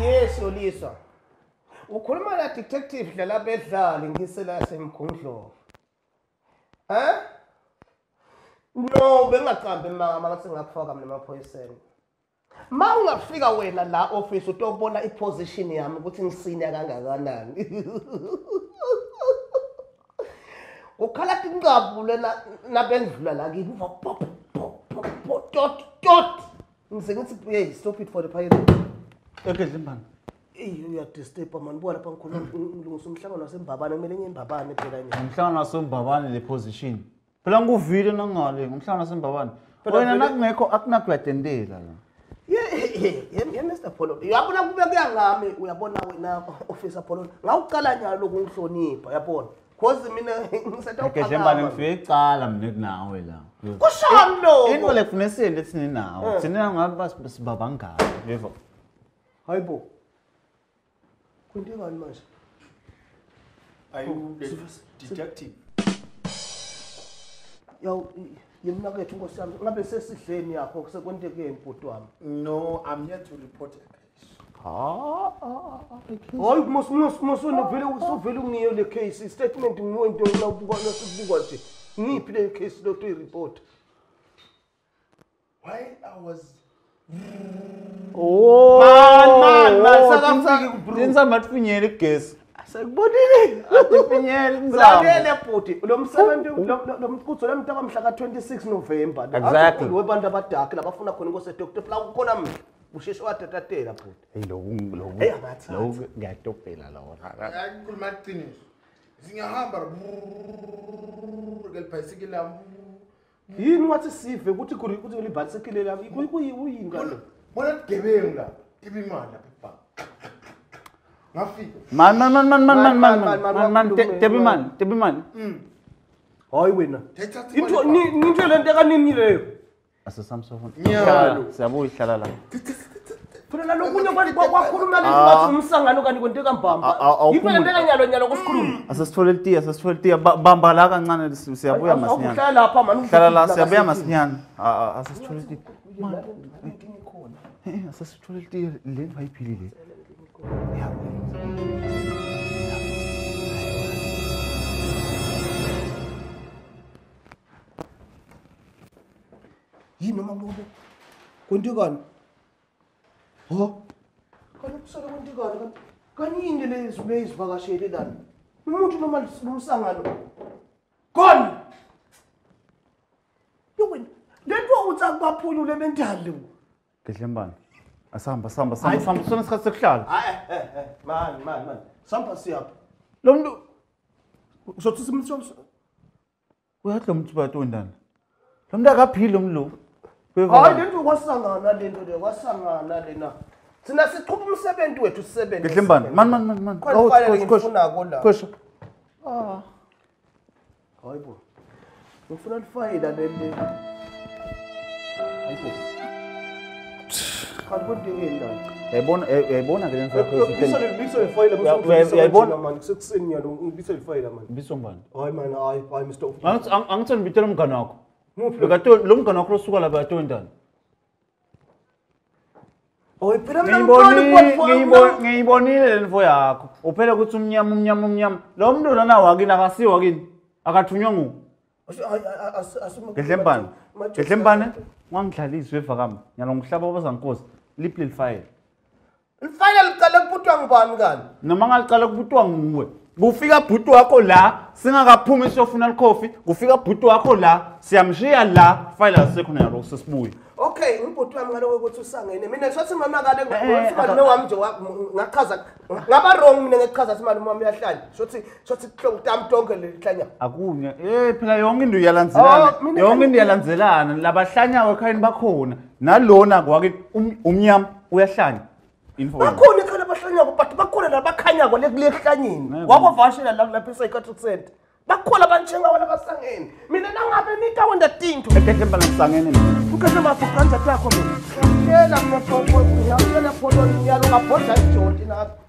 Yes, Yoliswa. Ukhuluma na detective Dlala bedlali ngisela semgungundlovu. Eh? No, bengaqambi mama ngathi ngakufaka mina emaphoyiseni. Ma ungafika wena la office utobona iposition yami ukuthi ngisina kangakanani. Kukhala tinqabu lena nabendlula la kimi uva pop pop pop pop tot tot. Ngise ngithi hey, stop it for the pilot. Egedlimbana. Eyi, uyadisturb man, buka lapha ngikhuluma ngilungisa umhlangano waseMbabane, kumele ngiye eMbabane phela mina. Ngomhlangano waseMbabane le position. Phela ngikuvile nangale ngomhlangano waseMbabane. Phela Wena vele- nakungekho akunakulatendela la. Ye Mr. Polo, uyabona kube kuya ngami, uyabona wena Officer Polo, ngawucala nyalo ukungihlonipha, uyabona? Cause mina Egedlimbana ngisatawuphakama. ngifike icala mina kunawe la. Kushani lokho? Into le kufuneka siyende thina nawe. Thina ngabe sibabangani. Yebo. Hayibo. Kwentekani manje? Are you the detective? Yaw, yemnakethu Nkosi yami, ngabe sesidleni yakho kusekwentekeni bhuti wami? No, I'm here to report a case. Hayi mos mos mos vele usuvele ungiyo le case statement ngiwo into nginabuka nasibuka nje. Ngiphi le case lo tuyireport? While I was Oh. Man, man, man, sakafiki ku-brew. Tintsamba tifinyele igesi. Sekubonile. Atifinyele intsamba. Lalela bhuti, lo msebenzi lo mqutho lemntaka mhla ka-26 November. Exactly. Webantu abadakhi labafuna khona inkosi Dr. Fla kukhona mhla. Usheshe watatatela bhuti. Hey lokhu lokhu. Hey, angathatha. Lokhu ngiyatopela lona. Ngikhuluma iqiniso. Singahamba ngelibhayisikili lami. Yini wathi sive ukuthi kuri ukuthi libhayisikili lami kuyini kanti? Bona bugebengu la. Tiba imali lapha ebhange. Ngafika. Man man man man man man Man, man man, man man, man wakhuluma, tebi man. man tebi man. Hayi wena. Thatha Into imali ebhange. into lento kanini leyo? Asisamsofuna. Nyalo. Siyabuya ihlala la. Phela nalokunye kwakhuluma lento wathi umsangano kanti kwenteka mbamba. Into lento kanyalo nyalo kusikhuluma. Asesithole itiya, asesithole itiya. Bamba la kancane siyabuya masinyane. Awuhlala lapha man. Hlala la siyabuya masinyane. Asesithole itiya. Asesithole itiya le ndlu ayiphilile. Yini noma kulobo? Kwentekani? Ha? Kanti kusele kwentekani kanti? Kanti yini lezi lezivakashele lana? Umuntu noma umsangano. Gone. Yo wena, lento uthi akubaphulule bendalo. Gedlembane. Asihamba sihamba sihamba sihamba sona isikhathi sekuhlala. Hayi eh eh man man man. Samba siyapha. Lo muntu Uzothi simtho uyathi lo muntu bayatondana. Lo muntu akaphili lo muntu lo. Hayi lento kwasangana lento le kwasangana lena. Thina siqhuba umsebenzi wethu sisebenze. Gedlembane. Man man man man. Khona ifanele ngifunako la. Khosha. Hayi bo. Ngifuna lifayila leli. Hayi bo. Kanti kwentekeni la? Uyayibona uyayibona ke lento yakho Bisa le lifayila Uyayibona? manje kusekuseni nyalo ngibisa lifayila manje. Biso ngubani? Hayi man hayi hayi Mr. Officer. Angithi angithi ngibitela umngane wakho. Muphi lo? Bekato lo mngane wakho losuka la bayatondana. Hayi phela mina ngibona Ngiyibonile le nfo yakho. Uphela ukuthi umnyama umnyama umnyama. Lo muntu lona wakini akasiwa kini. Akathunywa nguwe. Gedlembane. Gedlembane wangidlalisa wevakami. Nyalo ngihlaba abazankosi. Liphi leli file? Lifayila licale kubutwa ngubani kani? Noma ngalicala kubutwa nguwe. Kufika bhuti wakho la singakaphumi siyofuna likhofi. Kufika bhuti wakho la siyamshiya la file asisekho nalo sesibuye. Okay, ngibhuti wami ngaloko ukuthi usangene. Mina sothi mamakale Eh, ngokuthi malume wami nje ngachaza ngaba wrong mina ngekuchaza ukuthi malume wami uyahlanya. Sothi sothi kuhlobo tami tonke lehlanya. Akunya. Eh phela yonke into iyalandzelana. Oh, mina Yonke into iyalandzelana. Labahlanyayo ekhayeni bakhona. Nalona kwakini umnyama uyahlanya. Info. Bakhona ekhaya abahlanyako but bakhona labakhanyako le kule hlanyeni. Ngeke. Wakovashela la lapha e-psychiatric center. Bakhona abanjengawo labasangene. Mina nangabe nitawenda tinto. Ekehle ngisangene mina. Ukhethe mafuqanja takho mina. Ngiyakutshela mina Pholo, ngiyakutshela Pholo, ngiyalo ngabhodla ijonti lapha.